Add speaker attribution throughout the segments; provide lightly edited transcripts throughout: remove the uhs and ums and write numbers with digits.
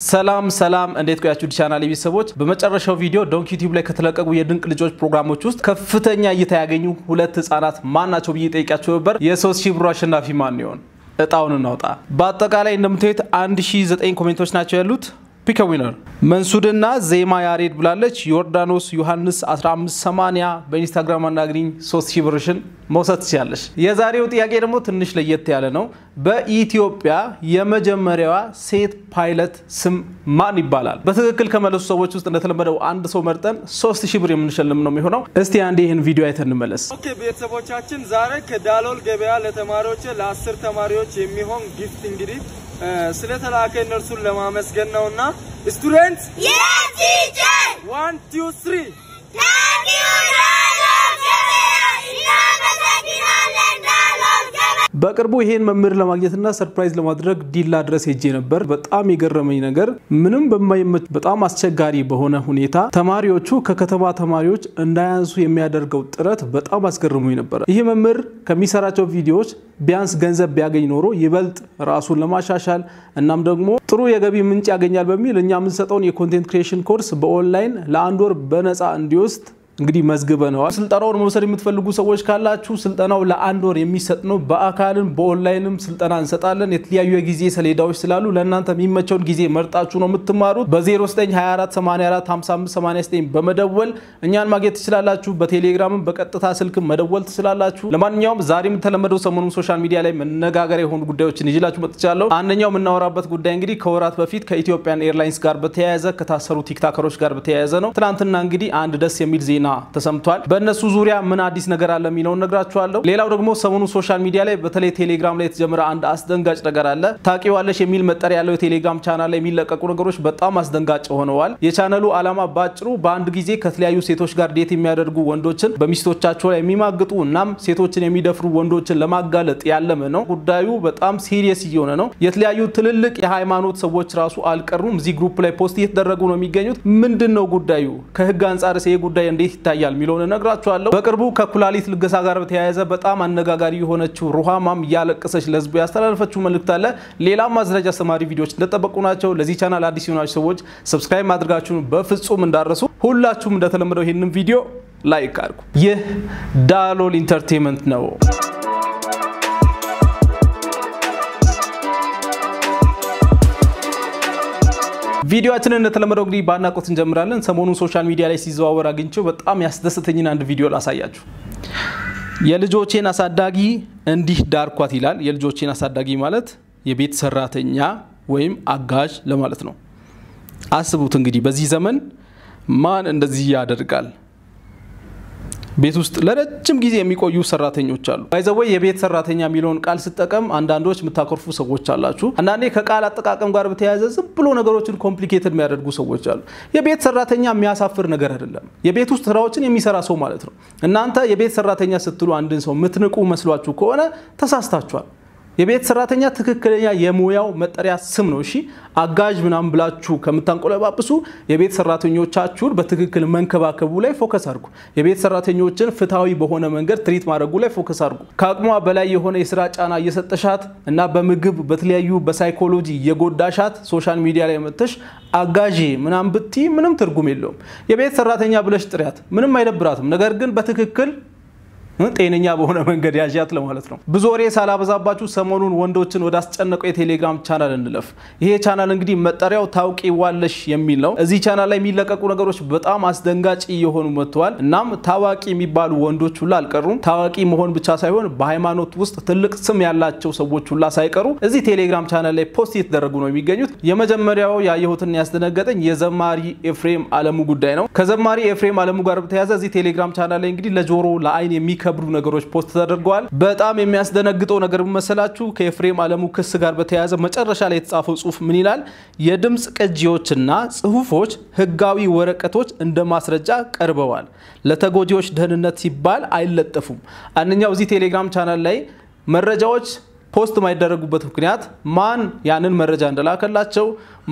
Speaker 1: ሰላም ሰላም፣ እንዴት ቆያችሁ? ቻናል ቤተሰቦች፣ በመጨረሻው ቪዲዮ ዶንኪ ቲዩብ ላይ ከተለቀቁ የድንቅ ልጆች ፕሮግራሞች ውስጥ ከፍተኛ እይታ ያገኙ ሁለት ህጻናት ማን ናቸው ብዬ ጠይቂያቸው ነበር። የ3000 ብሩ አሸናፊ ማን ይሆን? እጣውን እናውጣ። በአጠቃላይ እንደምታዩት 1009 comment ኦች ናቸው ያሉት። Pick a winner። መንሱድና ዜማ ያሬድ ብላለች። ዮርዳኖስ ዮሐንስ 1580 በኢንስታግራም አናግሪኝ፣ 3000 ብርሽን መውሰድ ትችላለች። የዛሬው ጥያቄ ደግሞ ትንሽ ለየት ያለ ነው። በኢትዮጵያ የመጀመሪያዋ ሴት ፓይለት ስም ማን ይባላል? በትክክል ከመለሱ ሰዎች ውስጥ እንደተለመደው አንድ ሰው መርጠን 3000 ብር የምንሸልም ነው የሚሆነው። እስቲ አንዴ ይህን ቪዲዮ አይተን እንመለስ።
Speaker 2: Okay ቤተሰቦቻችን፣ ዛሬ ከዳሎል ገበያ ለተማሪዎች፣ ለ10 ተማሪዎች የሚሆን gift እንግዲህ ስለተላከ እነርሱን ለማመስገን ነውና student
Speaker 3: Yes, teacher!
Speaker 2: 1 2 3።
Speaker 3: Thank you, ዳሎል ገበያ! እናመሰግናለን ዳሎል ገበያ!
Speaker 1: በቅርቡ ይሄን መምህር ለማግኘትና surprise ለማድረግ ዲላ ድረስ ሄጄ ነበር። በጣም የገረመኝ ነገር ምንም በማይመች፣ በጣም አስቸጋሪ በሆነ ሁኔታ ተማሪዎቹ ከከተማ ተማሪዎች እንዳያንሱ የሚያደርገው ጥረት በጣም አስገርሞኝ ነበር። ይህ መምህር ከሚሰራቸው ቪዲዮዎች ቢያንስ ገንዘብ ቢያገኝ ኖሮ ይበልጥ ራሱን ለማሻሻል እናም ደግሞ ጥሩ የገቢ ምንጭ ያገኛል በሚል እኛ የምንሰጠውን የ content creation course በ online ለአንድ ወር በነፃ እንዲወስድ እንግዲህ መዝግበነዋል። ስልጠናውን መውሰድ የምትፈልጉ ሰዎች ካላችሁ ስልጠናው ለአንድ ወር የሚሰጥ ነው። በአካልም በኦንላይንም ስልጠና እንሰጣለን። የተለያዩ የጊዜ ሰሌዳዎች ስላሉ ለእናንተ የሚመቸውን ጊዜ መርጣችሁ ነው የምትማሩት። በ0924845589 በመደወል እኛን ማግኘት ትችላላችሁ። በቴሌግራምም በቀጥታ ስልክም መደወል ትችላላችሁ። ለማንኛውም ዛሬ የተለመደው ሰሞኑን social media ላይ መነጋገሪያ የሆኑ ጉዳዮችን ይዤላችሁ መጥቻለሁ። አንደኛው የምናወራበት ጉዳይ እንግዲህ ከወራት በፊት ከ Ethiopian Airlines ጋር በተያያዘ ከታሰሩ ቲክታከሮች ጋር በተያያዘ ነው። ትናንትና እንግዲህ አንድ ደስ የሚል ዜና ተሰምቷል። በእነሱ ዙሪያ ምን አዲስ ነገር አለ የሚለውን ነግራችኋለሁ። ሌላው ደግሞ ሰሞኑ social media ላይ በተለይ ቴሌግራም ላይ የተጀመረ አንድ አስደንጋጭ ነገር አለ። ታውቂዋለሽ የሚል መጠሪያ ያለው የቴሌግራም ቻናል ላይ የሚለቀቁ ነገሮች በጣም አስደንጋጭ ሆነዋል። የቻናሉ ዓላማ ባጭሩ በአንድ ጊዜ ከተለያዩ ሴቶች ጋር date የሚያደርጉ ወንዶችን፣ በሚስቶቻቸው ላይ የሚማግጡ እናም ሴቶችን የሚደፍሩ ወንዶችን ለማጋለጥ ያለመ ነው። ጉዳዩ በጣም serious እየሆነ ነው። የተለያዩ ትልልቅ የሃይማኖት ሰዎች ራሱ አልቀሩም። እዚህ group ላይ post እየተደረጉ ነው የሚገኙት። ምንድን ነው ጉዳዩ? ከህግ አንጻር ይሄ ጉዳይ እንዴት ይታያል የሚለውን እነግራችኋለሁ። በቅርቡ ከኩላሊት ልገሳ ጋር በተያያዘ በጣም አነጋጋሪ የሆነችው ሩሃማም እያለቀሰች ለህዝቡ ያስተላለፈችው መልእክት አለ። ሌላም ማዝናኛ አስተማሪ ቪዲዮዎች እንደጠበቁ ናቸው። ለዚህ ቻናል አዲስ የሆናችሁ ሰዎች subscribe ማድረጋችሁን በፍጹም እንዳትረሱ። ሁላችሁም እንደተለመደው ይህንን ቪዲዮ like አድርጉ። ይህ ዳሎል Entertainment ነው። ቪዲዮአችንን እንደተለመደው እንግዲህ በአድናቆት እንጀምራለን። ሰሞኑን social media ላይ ሲዘዋወር አግኝቼው በጣም ያስደሰተኝን አንድ ቪዲዮ ላሳያችሁ። የልጆቼን አሳዳጊ እንዲህ ዳርኳት ይላል። የልጆቼን አሳዳጊ ማለት የቤት ሰራተኛ ወይም አጋዥ ለማለት ነው። አስቡት እንግዲህ በዚህ ዘመን ማን እንደዚህ ያደርጋል? ቤት ውስጥ ለረጅም ጊዜ የሚቆዩ ሰራተኞች አሉ። By the way፣ የቤት ሰራተኛ የሚለውን ቃል ስጠቀም አንዳንዶች የምታኮርፉ ሰዎች አላችሁ። አንዳንዴ ከቃል አጠቃቀም ጋር በተያያዘ ዝም ብሎ ነገሮችን complicated የሚያደርጉ ሰዎች አሉ። የቤት ሰራተኛ የሚያሳፍር ነገር አይደለም። የቤት ውስጥ ስራዎችን የሚሰራ ሰው ማለት ነው። እናንተ የቤት ሰራተኛ ስትሉ አንድን ሰው ምትንቁ መስሏችሁ ከሆነ ተሳስታችኋል። የቤት ሰራተኛ ትክክለኛ የሙያው መጠሪያ ስም ነው። እሺ፣ አጋዥ ምናምን ብላችሁ ከምታንቆለባብሱ የቤት ሰራተኞቻችሁን በትክክል መንከባከቡ ላይ focus አድርጉ። የቤት ሰራተኞችን ፍትሐዊ በሆነ መንገድ treat ማድረጉ ላይ focus አድርጉ። ከአቅሟ በላይ የሆነ የስራ ጫና እየሰጠሻት እና በምግብ፣ በተለያዩ በሳይኮሎጂ የጎዳሻት social media ላይ መጥተሽ አጋዤ ምናምን ብትይ ምንም ትርጉም የለውም። የቤት ሰራተኛ ብለሽ ጥሪያት፣ ምንም አይደብራትም። ነገር ግን በትክክል ጤነኛ በሆነ መንገድ ያዣት ለማለት ነው። ብዙ ወሬ ሳላበዛባችሁ ሰሞኑን ወንዶችን ወደ አስጨነቀው የቴሌግራም ቻናል እንለፍ። ይሄ ቻናል እንግዲህ መጠሪያው ታውቂዋለሽ የሚል ነው። እዚህ ቻናል ላይ የሚለቀቁ ነገሮች በጣም አስደንጋጭ እየሆኑ መጥተዋል። እናም ታዋቂ የሚባሉ ወንዶች ሁላ አልቀሩም። ታዋቂ መሆን ብቻ ሳይሆን በሃይማኖት ውስጥ ትልቅ ስም ያላቸው ሰዎች ሁላ ሳይቀሩ እዚህ ቴሌግራም ቻናል ላይ post እየተደረጉ ነው የሚገኙት። የመጀመሪያው ያየሁትና ያስደነገጠኝ የዘማሪ ኤፍሬም አለሙ ጉዳይ ነው። ከዘማሪ ኤፍሬም አለሙ ጋር በተያያዘ እዚህ ቴሌግራም ቻናል ላይ እንግዲህ ለጆሮ ለአይን የሚከብዱ ነገሮች post ተደርገዋል። በጣም የሚያስደነግጠው ነገር ምን መሰላችሁ? ከኤፍሬም አለሙ ክስ ጋር በተያያዘ መጨረሻ ላይ የተጻፈው ጽሁፍ ምን ይላል? የድምፅ ቅጂዎችና ጽሁፎች፣ ህጋዊ ወረቀቶች እንደ ማስረጃ ቀርበዋል። ለተጎጂዎች ደህንነት ሲባል አይለጠፉም። አንደኛው እዚህ ቴሌግራም ቻናል ላይ መረጃዎች post የማይደረጉበት ምክንያት ማን ያንን መረጃ እንደላከላቸው፣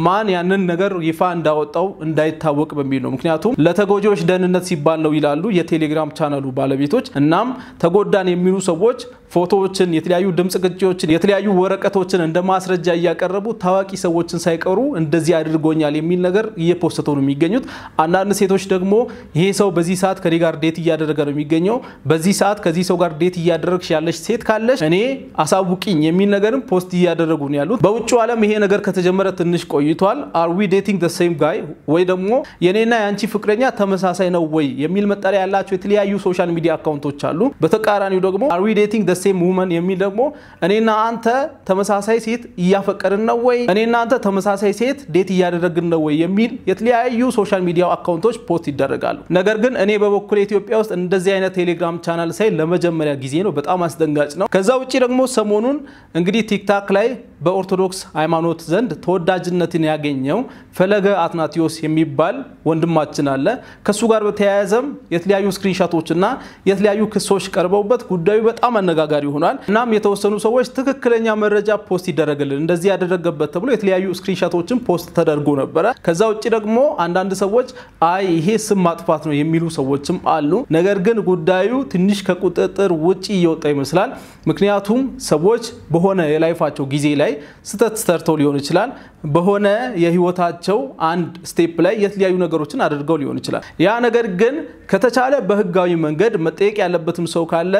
Speaker 1: ማን ያንን ነገር ይፋ እንዳወጣው እንዳይታወቅ በሚል ነው። ምክንያቱም ለተጎጂዎች ደህንነት ሲባል ነው ይላሉ የቴሌግራም ቻናሉ ባለቤቶች። እናም ተጎዳን የሚሉ ሰዎች ፎቶዎችን፣ የተለያዩ ድምጽ ቅጂዎችን፣ የተለያዩ ወረቀቶችን እንደ ማስረጃ እያቀረቡ ታዋቂ ሰዎችን ሳይቀሩ እንደዚህ አድርጎኛል የሚል ነገር እየፖስተው ነው የሚገኙት። አንዳንድ ሴቶች ደግሞ ይሄ ሰው በዚህ ሰዓት ከኔ ጋር date እያደረገ ነው የሚገኘው፣ በዚህ ሰዓት ከዚህ ሰው ጋር date እያደረግሽ ያለሽ ሴት ካለሽ እኔ አሳውቂኝ የሚል ነገርም post እያደረጉ ነው ያሉት። በውጭው ዓለም ይሄ ነገር ከተጀመረ ትንሽ ቆይቷል። "Are we dating the same guy" ወይ ደግሞ የኔና የአንቺ ፍቅረኛ ተመሳሳይ ነው ወይ የሚል መጠሪያ ያላቸው የተለያዩ social media account ኦች አሉ። በተቃራኒው ደግሞ "Are we dating the same woman" የሚል ደግሞ እኔና አንተ ተመሳሳይ ሴት እያፈቀርን ነው ወይ፣ እኔና አንተ ተመሳሳይ ሴት date እያደረግን ነው ወይ የሚል የተለያዩ social media account ኦች post ይደረጋሉ። ነገር ግን እኔ በበኩሌ ኢትዮጵያ ውስጥ እንደዚህ አይነት ቴሌግራም ቻናል ሳይ ለመጀመሪያ ጊዜ ነው። በጣም አስደንጋጭ ነው። ከዛ ውጭ ደግሞ ሰሞኑን እንግዲህ ቲክታክ ላይ በኦርቶዶክስ ሃይማኖት ዘንድ ተወዳጅነትን ያገኘው ፈለገ አትናቴዎስ የሚባል ወንድማችን አለ። ከሱ ጋር በተያያዘም የተለያዩ screenshot ኦችና የተለያዩ ክሶች ቀርበውበት ጉዳዩ በጣም አነጋጋሪ ሆኗል። እናም የተወሰኑ ሰዎች ትክክለኛ መረጃ post ይደረግልን እንደዚህ ያደረገበት ተብሎ የተለያዩ screenshot ኦችን post ተደርጎ ነበረ። ከዛ ውጭ ደግሞ አንዳንድ ሰዎች አይ ይሄ ስም ማጥፋት ነው የሚሉ ሰዎችም አሉ። ነገር ግን ጉዳዩ ትንሽ ከቁጥጥር ውጭ እየወጣ ይመስላል። ምክንያቱም ሰዎች በሆነ የ life ኣቸው ጊዜ ላይ ስህተት ሰርተው ሊሆን ይችላል። በሆነ የህይወታቸው አንድ step ላይ የተለያዩ ነገሮችን አድርገው ሊሆን ይችላል። ያ ነገር ግን ከተቻለ በህጋዊ መንገድ መጠየቅ ያለበትም ሰው ካለ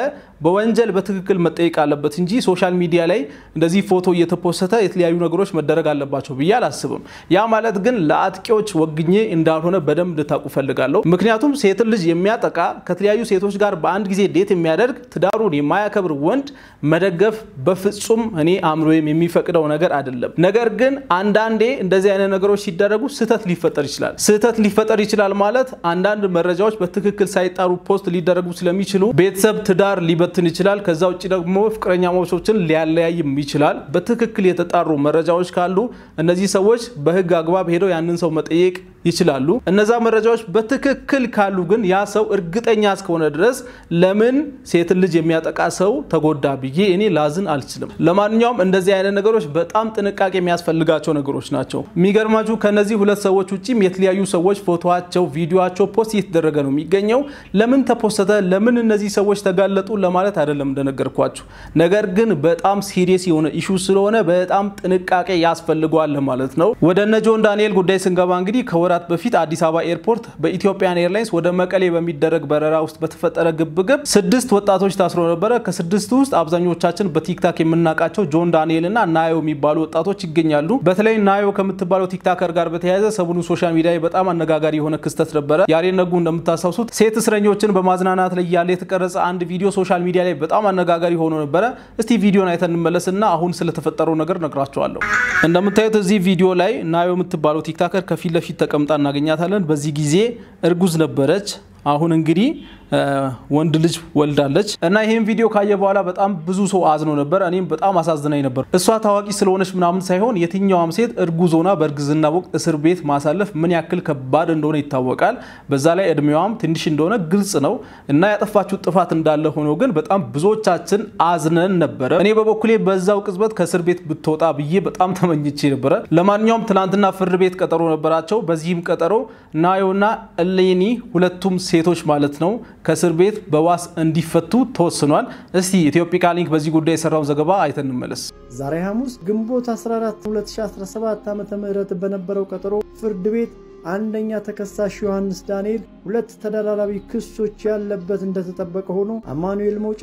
Speaker 1: በወንጀል በትክክል መጠየቅ አለበት እንጂ social media ላይ እንደዚህ ፎቶ እየተፖሰተ የተለያዩ ነገሮች መደረግ አለባቸው ብዬ አላስብም። ያ ማለት ግን ለአጥቂዎች ወግኜ እንዳልሆነ በደንብ እንድታውቁ ፈልጋለሁ። ምክንያቱም ሴትን ልጅ የሚያጠቃ፣ ከተለያዩ ሴቶች ጋር በአንድ ጊዜ date የሚያደርግ፣ ትዳሩን የማያከብር ወንድ መደገፍ በፍጹም እኔ አእምሮዬም የሚፈቅደው ነገር አይደለም። ነገር ግን አንዳንዴ እንደዚህ አይነት ነገሮች ሲደረጉ ስህተት ሊፈጠር ይችላል። ስህተት ሊፈጠር ይችላል ማለት አንዳንድ መረጃዎች በትክክል ሳይጣሩ post ሊደረጉ ስለሚችሉ ቤተሰብ፣ ትዳር ሊበትን ይችላል። ከዛ ውጭ ደግሞ ፍቅረኛሞችን ሊያለያይም ይችላል። በትክክል የተጣሩ መረጃዎች ካሉ እነዚህ ሰዎች በህግ አግባብ ሄደው ያንን ሰው መጠየቅ ይችላሉ። እነዛ መረጃዎች በትክክል ካሉ ግን ያ ሰው እርግጠኛ እስከሆነ ድረስ ለምን ሴትን ልጅ የሚያጠቃ ሰው ተጎዳ ብዬ እኔ ላዝን አልችልም። ለማንኛውም እንደዚህ አይነት ነገሮች በጣም ጥንቃቄ የሚያስፈልጋቸው ነገሮች ናቸው። የሚገርማችሁ ከነዚህ ሁለት ሰዎች ውጭም የተለያዩ ሰዎች ፎቶቸው፣ ቪዲዮቸው post እየተደረገ ነው የሚገኘው። ለምን ተፖሰተ፣ ለምን እነዚህ ሰዎች ተጋለጡ ለማለት አይደለም እንደነገርኳችሁ። ነገር ግን በጣም serious የሆነ issue ስለሆነ በጣም ጥንቃቄ ያስፈልገዋል ማለት ነው። ወደ እነ ጆን ዳንኤል ጉዳይ ስንገባ እንግዲህ ከወራት በፊት አዲስ አበባ ኤርፖርት በ Ethiopian Airlines ወደ መቀሌ በሚደረግ በረራ ውስጥ በተፈጠረ ግብግብ ስድስት ወጣቶች ታስሮ ነበረ። ከስድስቱ ውስጥ አብዛኞቻችን በቲክታክ የምናውቃቸው ጆን ዳንኤል እና ናዮ የሚባሉ ወጣቶች ይገኛሉ። በተለይ ናዮ ከምትባለው TikToker ጋር በተያያዘ ሰሞኑን social media ላይ በጣም አነጋጋሪ የሆነ ክስተት ነበረ። ያሬድ ነጉ እንደምታስታውሱት ሴት እስረኞችን በማዝናናት ላይ ያለ የተቀረጸ አንድ ቪዲዮ social media ላይ በጣም አነጋጋሪ ሆኖ ነበረ። እስቲ ቪዲዮን አይተን እንመለስና አሁን ስለተፈጠረው ነገር ነግራችኋለሁ። እንደምታዩት እዚህ ቪዲዮ ላይ ናዮ የምትባለው TikToker ከፊት ለፊት ተቀምጣ እናገኛታለን። በዚህ ጊዜ እርጉዝ ነበረች። አሁን እንግዲህ ወንድ ልጅ ወልዳለች እና ይህን ቪዲዮ ካየ በኋላ በጣም ብዙ ሰው አዝኖ ነበር። እኔም በጣም አሳዝናኝ ነበር። እሷ ታዋቂ ስለሆነች ምናምን ሳይሆን የትኛዋም ሴት እርጉዝ ሆና በእርግዝና ወቅት እስር ቤት ማሳለፍ ምን ያክል ከባድ እንደሆነ ይታወቃል። በዛ ላይ እድሜዋም ትንሽ እንደሆነ ግልጽ ነው እና ያጠፋችው ጥፋት እንዳለ ሆኖ ግን በጣም ብዙዎቻችን አዝነን ነበረ። እኔ በበኩሌ በዛው ቅጽበት ከእስር ቤት ብትወጣ ብዬ በጣም ተመኝቼ ነበረ። ለማንኛውም ትናንትና ፍርድ ቤት ቀጠሮ ነበራቸው። በዚህም ቀጠሮ ናዮና እሌኒ ሁለቱም ሴቶች ማለት ነው ከእስር ቤት በዋስ እንዲፈቱ ተወስኗል። እስቲ ኢትዮፒካ ሊንክ በዚህ ጉዳይ የሰራውን ዘገባ አይተን እንመለስ።
Speaker 4: ዛሬ ሐሙስ ግንቦት 14 2017 ዓ.ም በነበረው ቀጠሮ ፍርድ ቤት አንደኛ ተከሳሽ ዮሐንስ ዳንኤል ሁለት ተደራራቢ ክሶች ያለበት እንደተጠበቀ ሆኖ አማኑኤል መውጫ፣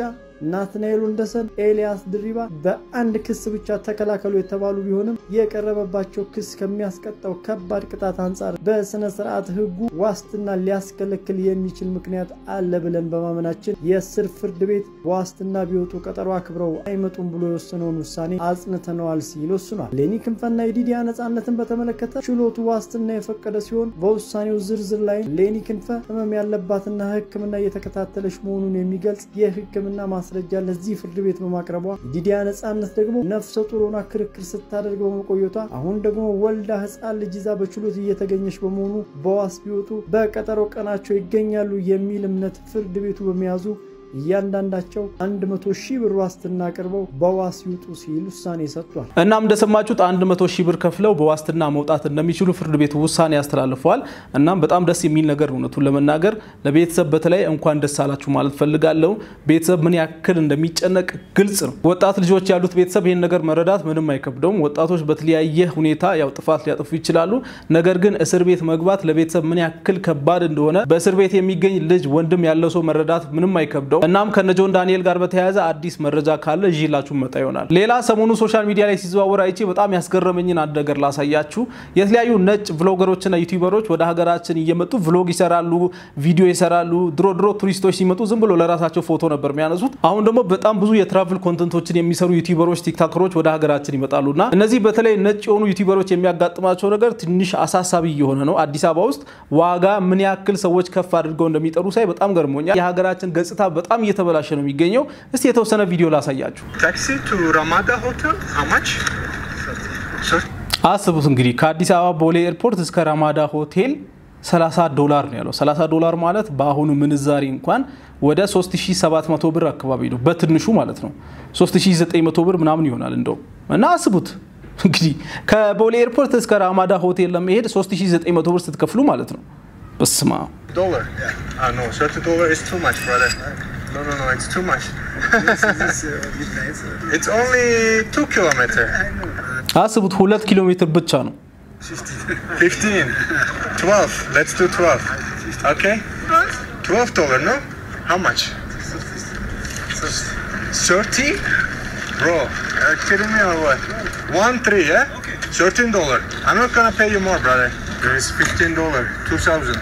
Speaker 4: ናትናኤል ወንደሰን፣ ኤልያስ ድሪባ በአንድ ክስ ብቻ ተከላከሉ የተባሉ ቢሆንም የቀረበባቸው ክስ ከሚያስቀጣው ከባድ ቅጣት አንጻር በስነ ስርዓት ሕጉ ዋስትና ሊያስከለክል የሚችል ምክንያት አለ ብለን በማመናችን የስር ፍርድ ቤት ዋስትና ቢወጡ ቀጠሮ አክብረው አይመጡም ብሎ የወሰነውን ውሳኔ አጽንተነዋል ሲል ወስኗል። ሌኒ ክንፈና የዲዲያ ነጻነትን በተመለከተ ችሎቱ ዋስትና የፈቀደ ሲሆን በውሳኔው ዝርዝር ላይ ሌኒ ክንፈ ህመም ያለባትና ሕክምና እየተከታተለች መሆኑን የሚገልጽ የሕክምና ማስረጃ ለዚህ ፍርድ ቤት በማቅረቧ፣ ዲዲያ ነጻነት ደግሞ ነፍሰ ጡር ሆና ክርክር ስታደርግ በመቆየቷ አሁን ደግሞ ወልዳ ህፃን ልጅ ይዛ በችሎት እየተገኘች በመሆኑ በዋስ ቢወጡ በቀጠሮ ቀናቸው ይገኛሉ የሚል እምነት ፍርድ ቤቱ በመያዙ እያንዳንዳቸው 100 ሺህ ብር ዋስትና አቅርበው በዋስ ይውጡ ሲል ውሳኔ ሰጥቷል።
Speaker 1: እናም እንደሰማችሁት 100 ሺህ ብር ከፍለው በዋስትና መውጣት እንደሚችሉ ፍርድ ቤቱ ውሳኔ አስተላልፈዋል። እናም በጣም ደስ የሚል ነገር፣ እውነቱን ለመናገር ለቤተሰብ በተለይ እንኳን ደስ አላችሁ ማለት ፈልጋለሁ። ቤተሰብ ምን ያክል እንደሚጨነቅ ግልጽ ነው። ወጣት ልጆች ያሉት ቤተሰብ ይህን ነገር መረዳት ምንም አይከብደውም። ወጣቶች በተለያየ ሁኔታ ያው ጥፋት ሊያጠፉ ይችላሉ። ነገር ግን እስር ቤት መግባት ለቤተሰብ ምን ያክል ከባድ እንደሆነ በእስር ቤት የሚገኝ ልጅ ወንድም ያለው ሰው መረዳት ምንም አይከብደው። እናም ከነጆን ዳንኤል ጋር በተያያዘ አዲስ መረጃ ካለ ይዤላችሁ መጣ ይሆናል። ሌላ ሰሞኑ social media ላይ ሲዘዋወር አይቼ በጣም ያስገረመኝን አንድ ነገር ላሳያችሁ። የተለያዩ ነጭ vlogger ኦችና YouTuber ኦች ወደ ሀገራችን እየመጡ vlog ይሰራሉ፣ ቪዲዮ ይሰራሉ። ድሮ ድሮ ቱሪስቶች ሲመጡ ዝም ብሎ ለራሳቸው ፎቶ ነበር የሚያነሱት። አሁን ደግሞ በጣም ብዙ የ travel content ኦችን የሚሰሩ YouTuber ኦች፣ TikToker ኦች ወደ ሀገራችን ይመጣሉና እነዚህ በተለይ ነጭ የሆኑ YouTuber ኦች የሚያጋጥማቸው ነገር ትንሽ አሳሳቢ እየሆነ ነው። አዲስ አበባ ውስጥ ዋጋ ምን ያክል ሰዎች ከፍ አድርገው እንደሚጠሩ ሳይ በጣም ገርሞኛል። የሀገራችን ገጽታ በጣም እየተበላሸ ነው የሚገኘው። እስቲ የተወሰነ ቪዲዮ ላሳያችሁ።
Speaker 5: Taxi to Ramada Hotel, how much?
Speaker 1: አስቡት እንግዲህ ከአዲስ አበባ ቦሌ ኤርፖርት እስከ ራማዳ ሆቴል 30 ዶላር ነው ያለው። 30 ዶላር ማለት በአሁኑ ምንዛሪ እንኳን ወደ 3700 ብር አካባቢ ነው በትንሹ ማለት ነው። 3900 ብር ምናምን ይሆናል እንደው። እና አስቡት እንግዲህ ከቦሌ ኤርፖርት እስከ ራማዳ ሆቴል ለመሄድ 3900 ብር ስትከፍሉ ማለት ነው። በስማ
Speaker 5: Dollar. Yeah. Ah no, $30 is too much, brother. No, no, no, it's too much. It's only 2 kilometer.
Speaker 1: አስቡት 2 ኪሎ ሜትር ብቻ ነው።
Speaker 5: 15, 12. Let's do 12. Okay. $12, no? How much? 30? Bro, are you kidding me or what? 1 3, yeah? Okay. $13. I'm not gonna pay you more, brother. There is $15, 2,000.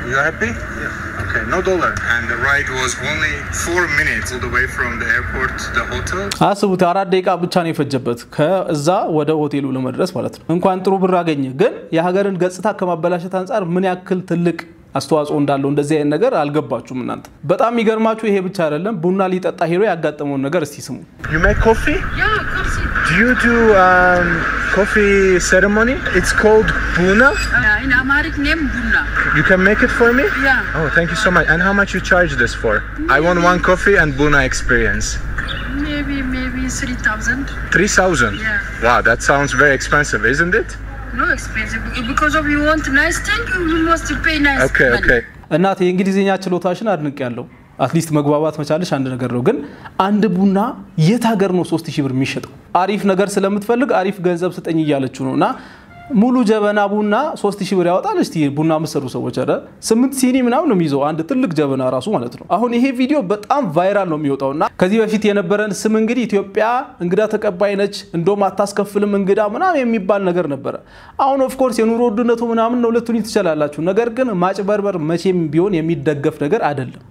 Speaker 5: You happy? Yeah. Okay, no dollar. And the ride was only 4 minutes all the way from the airport to the hotel.
Speaker 1: አስቡት 4 ደቂቃ ብቻ ነው የፈጀበት ከዛ ወደ ሆቴሉ ለመድረስ ማለት ነው። እንኳን ጥሩ ብር አገኘ፣ ግን የሀገርን ገጽታ ከማበላሸት አንጻር ምን ያክል ትልቅ አስተዋጽኦ እንዳለው እንደዚህ አይነት ነገር አልገባችሁም እናንተ። በጣም የሚገርማችሁ ይሄ ብቻ አይደለም። ቡና ሊጠጣ ሄዶ ያጋጠመውን ነገር እስቲ ስሙ።
Speaker 5: You make coffee?
Speaker 6: Yeah, coffee.
Speaker 5: Do you do coffee ceremony? It's called buna.
Speaker 6: In Amharic name Buna.
Speaker 5: You can make it for me?
Speaker 6: Yeah.
Speaker 5: Oh, thank you so much. And how much you charge this for? I want one coffee and buna experience.
Speaker 6: Maybe 3,000.
Speaker 5: 3,000?
Speaker 6: Yeah.
Speaker 5: Wow, that sounds very expensive, isn't it?
Speaker 6: No expensive because of you want nice thing, you must pay nice
Speaker 5: Okay,
Speaker 6: money.
Speaker 5: okay.
Speaker 1: እናት የእንግሊዝኛ ችሎታሽን አድንቄያለሁ። At least መግባባት መቻልሽ አንድ ነገር ነው። ግን አንድ ቡና የት ሀገር ነው 3000 ብር የሚሸጠው? አሪፍ ነገር ስለምትፈልግ አሪፍ ገንዘብ ስጠኝ እያለችው ነው። እና ሙሉ ጀበና ቡና 3000 ብር ያወጣል። እስቲ ቡና የምትሰሩ ሰዎች ኧረ 8 ሲኒ ምናምን ነው የሚይዘው አንድ ትልቅ ጀበና ራሱ ማለት ነው። አሁን ይሄ ቪዲዮ በጣም viral ነው የሚወጣው እና ከዚህ በፊት የነበረን ስም እንግዲህ ኢትዮጵያ እንግዳ ተቀባይ ነች፣ እንደውም አታስከፍልም እንግዳ ምናምን የሚባል ነገር ነበረ። አሁን of course የኑሮ ውድነቱ ምናምን ነው ልትሉኝ ትችላላችሁ። ነገር ግን ማጭበርበር መቼም ቢሆን የሚደገፍ ነገር አይደለም።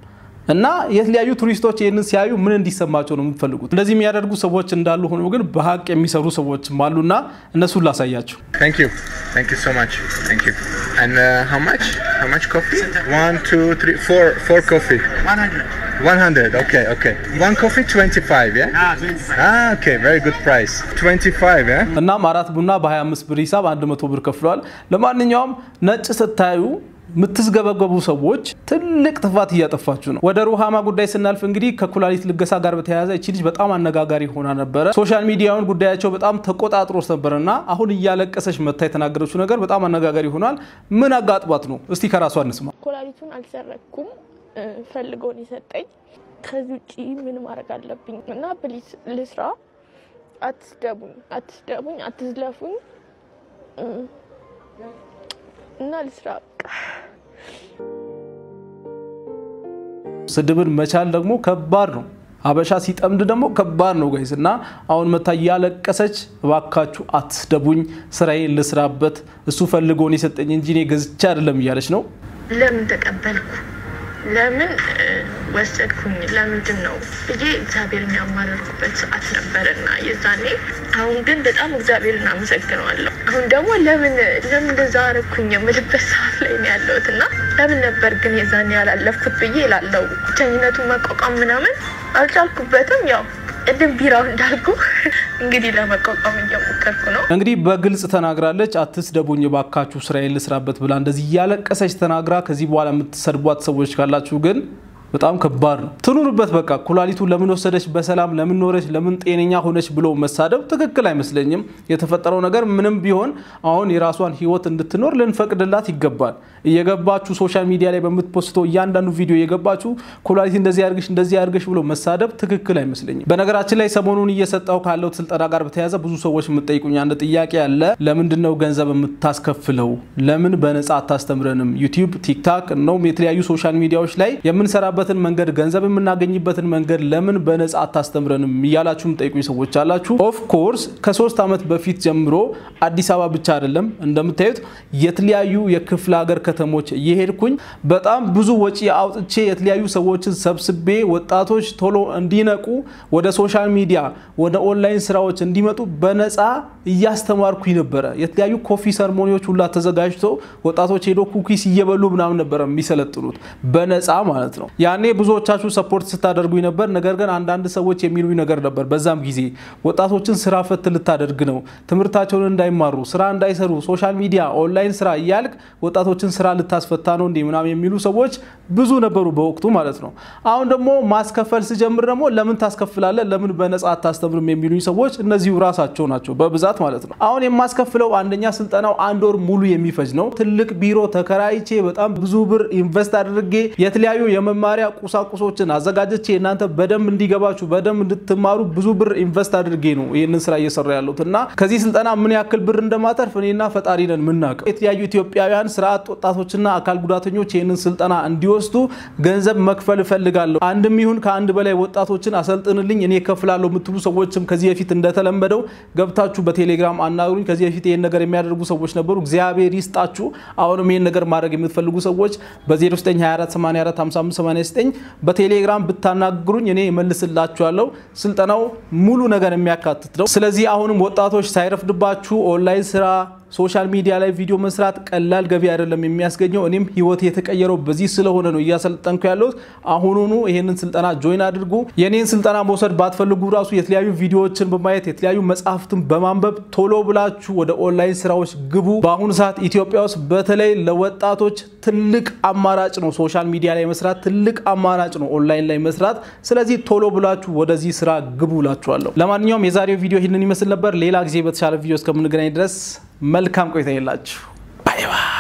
Speaker 1: እና የተለያዩ ቱሪስቶች ይህንን ሲያዩ ምን እንዲሰማቸው ነው የምትፈልጉት? እንደዚህ የሚያደርጉ ሰዎች እንዳሉ ሆኖ ግን በሀቅ የሚሰሩ ሰዎችም አሉና እነሱን ላሳያችሁ።
Speaker 5: Thank you. Thank you so much. Thank you. And how much? How much coffee? One, two, three, four, four coffee.
Speaker 7: 100.
Speaker 5: 100. Okay. One coffee, 25, yeah?
Speaker 7: Ah, 25.
Speaker 5: Ah, okay. Very good price. 25, yeah?
Speaker 1: እናም አራት ቡና በ25 ብር ሂሳብ 100 ብር ከፍሏል። ለማንኛውም ነጭ ስታዩ የምትስገበገቡ ሰዎች ትልቅ ጥፋት እያጠፋችሁ ነው። ወደ ሩሃማ ጉዳይ ስናልፍ እንግዲህ ከኩላሊት ልገሳ ጋር በተያያዘ እቺ ልጅ በጣም አነጋጋሪ ሆና ነበረ። Social media ውን ጉዳያቸው በጣም ተቆጣጥሮት ነበረና አሁን እያለቀሰች መታ የተናገረችው ነገር በጣም አነጋጋሪ ሆኗል። ምን አጋጥሟት ነው? እስቲ ከራሷ እንስማ።
Speaker 8: ኩላሊቱን አልሰረኩም፣ ፈልጎ ነው የሰጠኝ። ከዚህ ውጭ ምን ማድረግ አለብኝ? እና please ልስራ። አትስደቡኝ፣ አትስደቡኝ፣ አትዝለፉኝ እና ልስራ በቃ።
Speaker 1: ስድብን መቻል ደግሞ ከባድ ነው። ሀበሻ ሲጠምድ ደግሞ ከባድ ነው guys። እና አሁን መታ እያለቀሰች እባካችሁ አትስደቡኝ፣ ስራዬን ልስራበት፣ እሱ ፈልጎ ነው የሰጠኝ እንጂ እኔ ገዝቼ አይደለም እያለች ነው።
Speaker 8: ለምን ተቀበልኩ? ለምን ወሰድኩኝ? ለምንድን ነው ብዬ እግዚአብሔርን ያማረርኩበት ሰዓት ነበረና የዛኔ። አሁን ግን በጣም እግዚአብሔርን አመሰግነዋለሁ። አሁን ደግሞ ለምን ለምን እንደዛ አረግኩኝ የምልበት ሰዓት ላይ ነው ያለሁት እና ለምን ነበር ግን የዛኔ ያላለፍኩት ብዬ እላለሁ። ብቸኝነቱን መቋቋም ምናምን አልቻልኩበትም። ያው ቅድም ቢራው እንዳልኩ እንግዲህ ለመቋቋም እየሞከርኩ ነው።
Speaker 1: እንግዲህ በግልጽ ተናግራለች። አትስደቡኝ ባካችሁ ስራዬን ልስራበት ብላ እንደዚህ እያለቀሰች ተናግራ፣ ከዚህ በኋላ የምትሰድቧት ሰዎች ካላችሁ ግን በጣም ከባድ ነው። ትኑርበት በቃ። ኩላሊቱ ለምን ወሰደች፣ በሰላም ለምን ኖረች፣ ለምን ጤነኛ ሆነች ብሎ መሳደብ ትክክል አይመስለኝም። የተፈጠረው ነገር ምንም ቢሆን አሁን የራሷን ህይወት እንድትኖር ልንፈቅድላት ይገባል። እየገባችሁ social media ላይ በምት post ተው እያንዳንዱ ቪዲዮ እየገባችሁ ኩላሊት እንደዚህ ያርግሽ እንደዚህ ያርግሽ ብሎ መሳደብ ትክክል አይመስለኝም። በነገራችን ላይ ሰሞኑን እየሰጠው ካለው ስልጠና ጋር በተያያዘ ብዙ ሰዎች የምትጠይቁኝ አንድ ጥያቄ አለ። ለምንድን ነው ገንዘብ የምታስከፍለው? ለምን በነፃ አታስተምረንም? ዩቲዩብ፣ ቲክታክ ነው የተለያዩ social media ዎች ላይ የምንሰራበትን መንገድ፣ ገንዘብ የምናገኝበትን መንገድ ለምን በነፃ አታስተምረንም እያላችሁ የምትጠይቁኝ ሰዎች አላችሁ። Of course ከ3 ዓመት በፊት ጀምሮ አዲስ አበባ ብቻ አይደለም፣ እንደምታዩት የተለያዩ የክፍለ ሀገር ከተሞች እየሄድኩኝ በጣም ብዙ ወጪ አውጥቼ የተለያዩ ሰዎችን ሰብስቤ ወጣቶች ቶሎ እንዲነቁ፣ ወደ social media ወደ ኦንላይን ስራዎች እንዲመጡ በነፃ እያስተማርኩኝ ነበረ። የተለያዩ coffee ceremony ዎች ሁላ ተዘጋጅቶ ወጣቶች ሄዶ cookies እየበሉ ምናምን ነበረ የሚሰለጥኑት በነፃ ማለት ነው። ያኔ ብዙዎቻችሁ support ስታደርጉኝ ነበር። ነገር ግን አንዳንድ ሰዎች የሚሉኝ ነገር ነበር። በዛም ጊዜ ወጣቶችን ስራ ፈት ልታደርግ ነው፣ ትምህርታቸውን እንዳይማሩ፣ ስራ እንዳይሰሩ፣ social media online ስራ እያልክ ወጣቶችን ስራ ልታስፈታ ነው እንዴ ምናምን የሚሉ ሰዎች ብዙ ነበሩ በወቅቱ ማለት ነው። አሁን ደግሞ ማስከፈል ስጀምር ደግሞ ለምን ታስከፍላለህ፣ ለምን በነፃ አታስተምርም የሚሉኝ ሰዎች እነዚሁ ራሳቸው ናቸው በብዛት ማለት ነው። አሁን የማስከፍለው አንደኛ ስልጠናው አንድ ወር ሙሉ የሚፈጅ ነው። ትልቅ ቢሮ ተከራይቼ በጣም ብዙ ብር invest አድርጌ የተለያዩ የመማሪያ ቁሳቁሶችን አዘጋጅቼ እናንተ በደንብ እንዲገባችሁ፣ በደንብ እንድትማሩ ብዙ ብር invest አድርጌ ነው ይህንን ስራ እየሰራ ያለሁት እና ከዚህ ስልጠና ምን ያክል ብር እንደማተርፍ እኔና ፈጣሪ ነን የምናውቀው። የተለያዩ ኢትዮጵያውያን ስራ አጥ ወጣቶችና አካል ጉዳተኞች ይህንን ስልጠና እንዲወስዱ ገንዘብ መክፈል እፈልጋለሁ። አንድም ይሁን ከአንድ በላይ ወጣቶችን አሰልጥንልኝ እኔ እከፍላለሁ የምትሉ ሰዎችም ከዚህ በፊት እንደተለመደው ገብታችሁ በቴሌግራም አናግሩኝ። ከዚህ በፊት ይህን ነገር የሚያደርጉ ሰዎች ነበሩ። እግዚአብሔር ይስጣችሁ። አሁንም ይህን ነገር ማድረግ የምትፈልጉ ሰዎች በ0924845589 በቴሌግራም ብታናግሩኝ እኔ እመልስላችኋለሁ። ስልጠናው ሙሉ ነገር የሚያካትት ነው። ስለዚህ አሁንም ወጣቶች ሳይረፍድባችሁ ኦንላይን ስራ፣ social media ላይ ቪዲዮ መስራት ቀላል ገቢ አይደለም የሚያስገኘው። እኔም ህይወት የተቀየረው በዚህ ስለሆነ ነው እያሰለጠንኩ ያለሁት። አሁኑኑ ይሄንን ስልጠና join አድርጉ። የኔን ስልጠና መውሰድ ባትፈልጉ ራሱ የተለያዩ ቪዲዮዎችን በማየት፣ የተለያዩ መጽሐፍትን በማንበብ ቶሎ ብላችሁ ወደ ኦንላይን ስራዎች ግቡ። በአሁኑ ሰዓት ኢትዮጵያ ውስጥ በተለይ ለወጣቶች ትልቅ አማራጭ ነው social media ላይ መስራት፣ ትልቅ አማራጭ ነው ኦንላይን ላይ መስራት። ስለዚህ ቶሎ ብላችሁ ወደዚህ ስራ ግቡ እላችኋለሁ። ለማንኛውም የዛሬው ቪዲዮ ይህንን ይመስል ነበር። ሌላ ጊዜ በተሻለ ቪዲዮ እስከምንገናኝ ድረስ መልካም ቆይታ ይላችሁ። Bye bye።